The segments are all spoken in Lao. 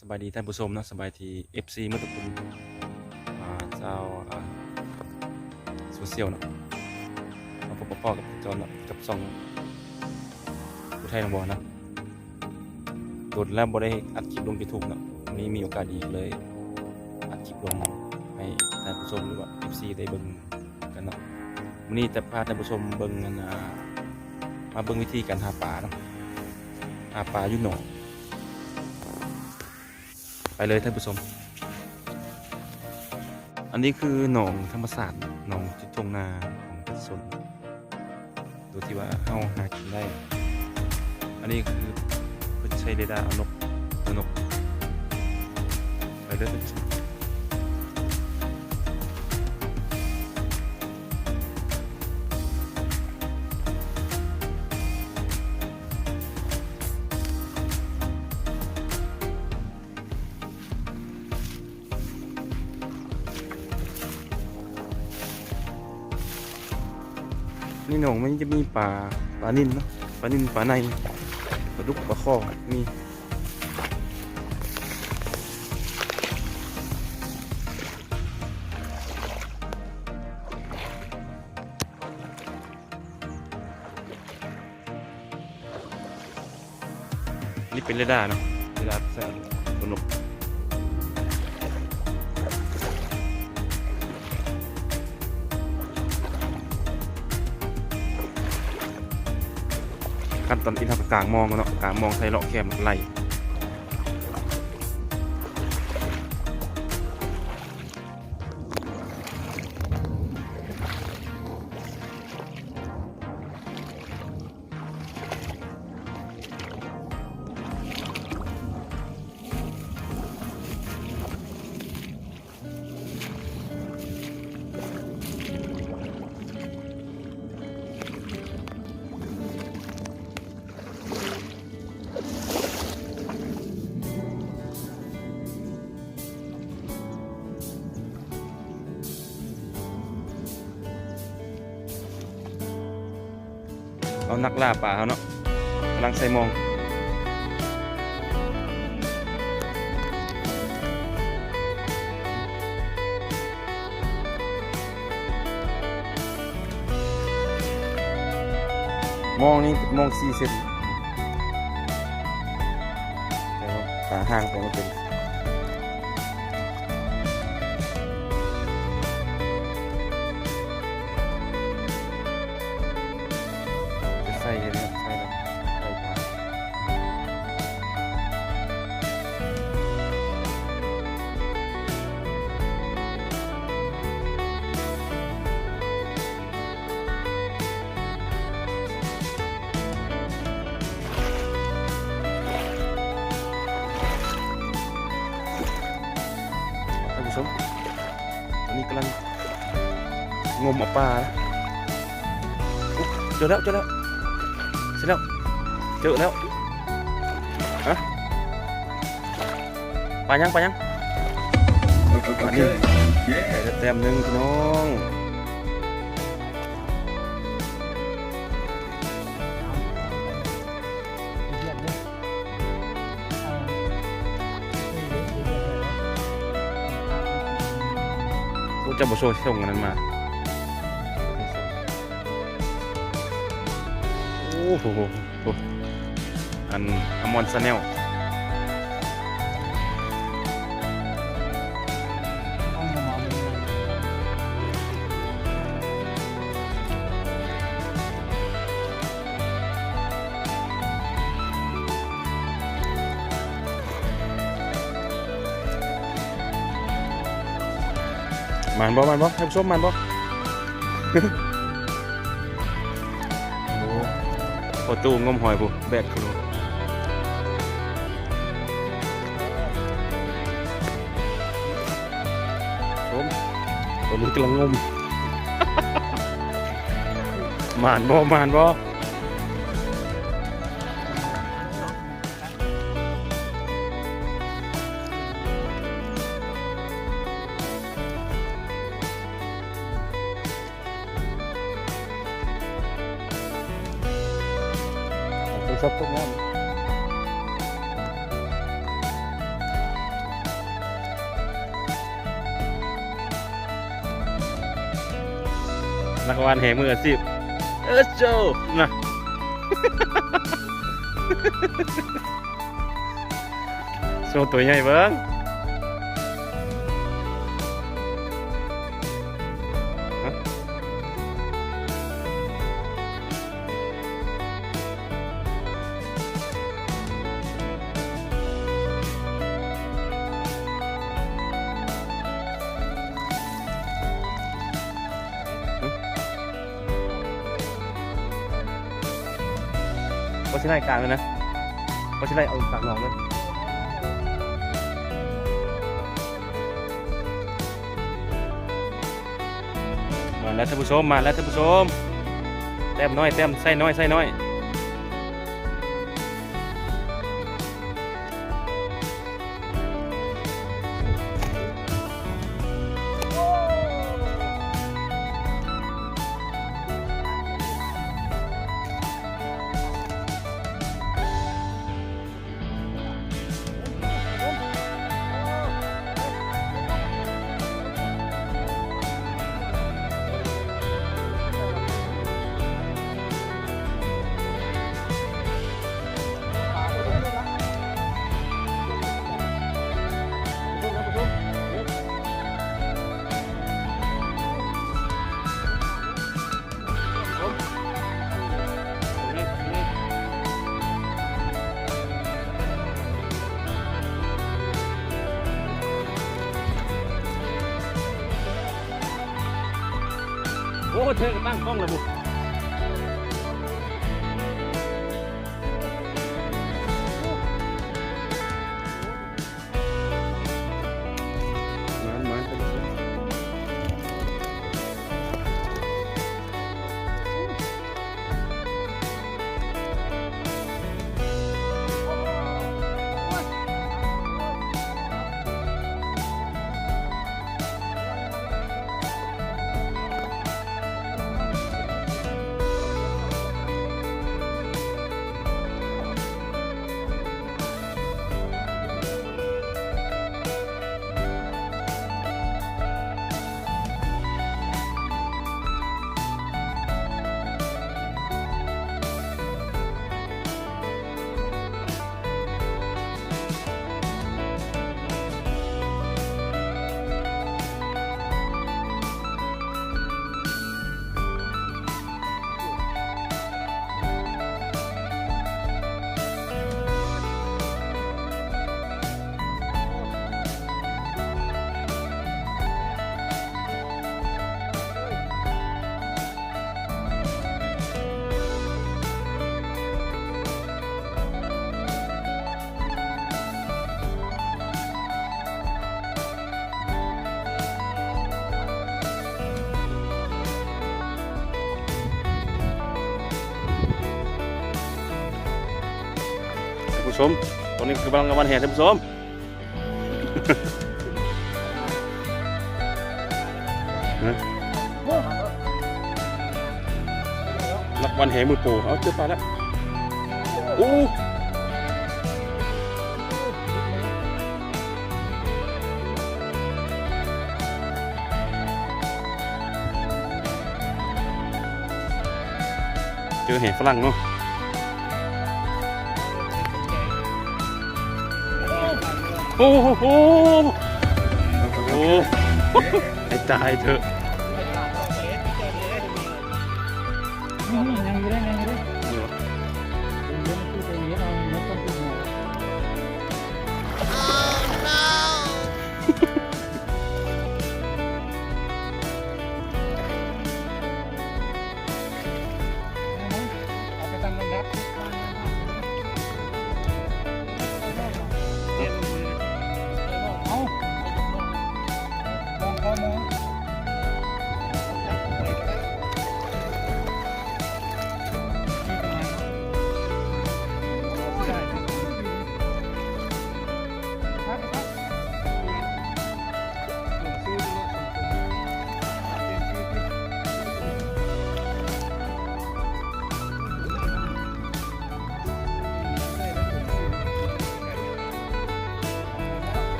ສະບາຍດີທ່ານຜູ້ຊົມເນາະ, ສະບາຍດີເອັຟຊີໝົດທຸກຄົນ ອ່າ ຊາວ ອ່າ ໂຊຊຽວເນາະ. ມາພົບມາພໍ້ກັບຈອນເນາະ ກັບຊ່ອງຜູ້ໄທໜອງບອນເນາະ. ດົນແລ້ວບໍ່ໄດ້ອັດຄລິບລົງຢູທູບເນາະ, ມື້ນີ້ມີໂອກາດດີກໍເລີຍອັດຄລິບລົງໃຫ້ທ່ານຜູ້ຊົມ ຫຼືວ່າເອັຟຊີໄດ້ເບິ່ງ ກັນເນາະ. ມື້ນີ້ຈະພາທ່ານຜູ້ຊົມເບິ່ງ ອັນ ອ່າ ມາເບິ່ງວິທີການຫາປາເນາະ, ຫາປາຢູ່ໜອງ. ໄປເລີຍທ່ານຜູ້ຊົມ. ອັນນີ້ຄືໜອງທຳມະຊາດ, ໜອງຈຸດທົ່ງນາຂອງປະຊາຊົນ ໂດຍທີ່ວ່າເຮົາຫາກິນໄດ້. ອັນນີ້ຄືເພິ່ນໃຊ້ເຣດ້າເອົານົກ ເອົານົກ ໄປເລີຍ. ໃນໜອງມັນຈະມີປາ ປານິນເນາະ, ປານິນ ປາໄນ ປາດຸກ ປາຄໍ່ ມີ. ນີ້ເປັນເຣດ້າເນາະ, ເຣດ້າໃສ່ຕົວນົກ. ຂັ້ນຕອນອື່ນເຮົາກໍກາງມອງເນາະ, ກາງມອງໃສ່ເລາະແຄມໄລ່. ເອົານັກລ່າປາເຮົາເນາະ ກຳລັງໃສ່ມອງ. ມອງນີ້ມອງສີ່ເຊັນ ແຕ່ວ່າຕາຫ່າງໄປບໍ່ເປັນ. ຈະໃສ່ເລີຍເນາະ ໃສ່ເລີຍ ໃສ່ປາ. ທ່ານຜູ້ຊົມ ຕອນນີ້ກຳລັງງົມເອົາປາ. ໂອ້ ເຈີແລ້ວ ເຈີແລ້ວ ເຈີແລ້ວ ເຈີແລ້ວ. ຮະ? ປາຫຍັງ? ປາຫຍັງ? ປານິນ. ໄດ້ແຕ້ມໜຶ່ງພີ່ນ້ອງ. ໂອ້ ເຈົ້າບໍ່ໂຊສົ່ງອັນນັ້ນມາ. ໂອ້ໂຫ ໂອ້ ອັນ ອາມອນຊາແນລ. ໝານບໍ່? ໝານບໍ່? ທ່ານຜູ້ຊົມ ໝານບໍ່? ໂອ້ ພໍ່ຕູ້ງົມຫອຍພຸ້ນ ແບກຂຶ້ນ. ຊົມ ຕອນນີ້ກຳລັງງົມ. ໝານບໍ່? ໝານບໍ່? ໂທລະສັບຕົກນ້ຳ. ນັກຫວ່ານແຫມືອາຊີບ ເອີ ໂຈ ນະ ໂຊໂຕໃຫຍ່ເບິ່ງ. ບໍ່ຊິໄລ່ກາງເລີຍນະ ບໍ່ຊິໄລ່ເອົາກາງໜອງເລີຍ. ມາແລ້ວທ່ານຜູ້ຊົມ ມາແລ້ວທ່ານຜູ້ຊົມ ແຕ້ມນ້ອຍ ແຕ້ມ ໄຊນ້ອຍ ໄຊນ້ອຍ. ໂອ້ ເທີກະຕັ້ງກ້ອງລະບຸ. ມານໆ ທ່ານຜູ້ຊົມ. ທ່ານຜູ້ຊົມ ຕອນນີ້ກຳລັງຫວ່ານແຫ ທ່ານຜູ້ຊົມ. ນັກຫວ່ານແຫມືໂປ ເອົາ ເຈີປາແລ້ວ ໂອ້ ເຈີແຫຝຣັ່ງເນາະ. ໂອ້ໂຫ ໂອ້ ໃຫ້ຕາຍເຖາະ. ຍັງຢູ່ເດ້ ຍັງຢູ່ເດ້.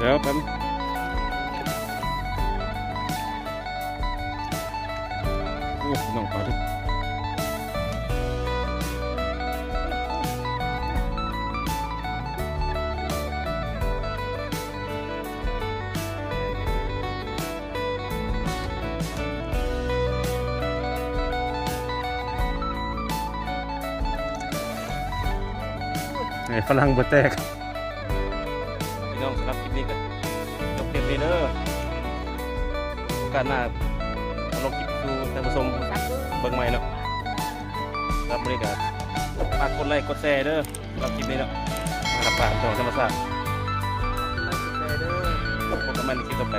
ແລ້ວກັນ ໂອ້ ນ້ອງປາດຸກ ໃຫ້ຝຣັ່ງບໍ່ແຕກ. ພີ່ນ້ອງ ສຳລັບຄລິບນີ້ກໍຈົບຄລິບນີ້ເດີ. ໂອກາດໜ້າເອົາລົງຄລິບສູ່ທ່ານຜູ້ຊົມເບິ່ງໃໝ່ເນາະ. ສຳລັບມື້ນີ້ກໍຝາກກົດໄລກົດແຊເດີ. ສຳລັບຄລິບນີ້ເນາະ ມາກັບປ່າດອກທຳມະຊາດ ກົດໄລກົດແຊເດີ. ພົບກັນໃໝ່ໃນຄລິບຕໍ່ໄປ.